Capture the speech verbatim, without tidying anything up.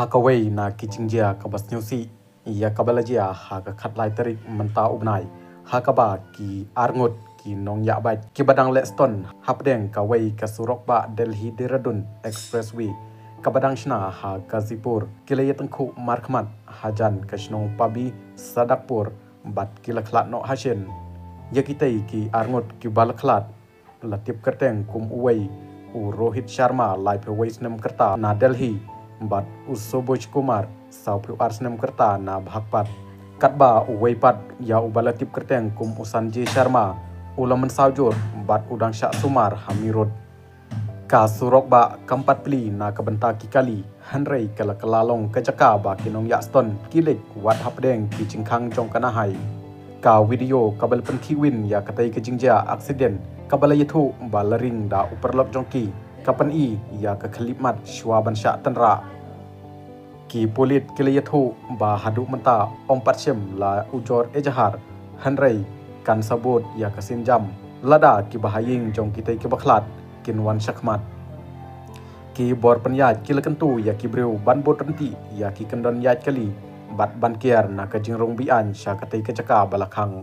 Ha kawei na ki jingjia kaba sngewsih ïa kaba la jia ha ka khatlai tarik mynta u bnai, ha kaba ki arngut ki nongïaid bike kiba dang leh stunt hapdeng kawei ka surok bah Delhi Dehradun Expressway kaba dang shna ha Ghazipur, ki la ïatyngkhuh markhmat hajan ka shnong Pabi Sadakpur bad ki la khlad noh hashin. Ïa kitei ki arngut kiba la khlad la tip kyrteng kum uwei u Rohit Sharma, laiphew wei snem ka rta, na Delhi, bad u Suboj Kumar, sawphew ar snem ka rta, na Bagpat. Katba uwei pat ïa uba la tip kyrteng kum u Sanjay Sharma u la mynsaw jur bad u dang shah sumar ha Meerut. Ka surok bah kam pat plie na ka bynta ki kali, hynrei ka la kylla long ka jaka ba ki nongïaid stunt ki leit wad hapdeng ki jingkhang jong ka nahai. Ka video kaba la pynkhih win ïa katei ka jingjia aksiden kaba la ïathuh ba la ring da u paralok jong ki ka pyni ïa ka khyllipmat shuwa ban shah tynrah. Ki pulit ki la ïathuh ba haduh mynta ym pat shym la ujor ejahar, hynrei kan sa bud ïa ka sienjam lada kiba ha ïing jong kitei kiba khlad kin wan shakhmat. Ki bor pynïaid ki la kyntu ïa ki briew ban bud ryntih ïa ki kyndon ïaid kali bad ban kiar na ka jingrung beaiñ sha katei ka jaka ba la khang.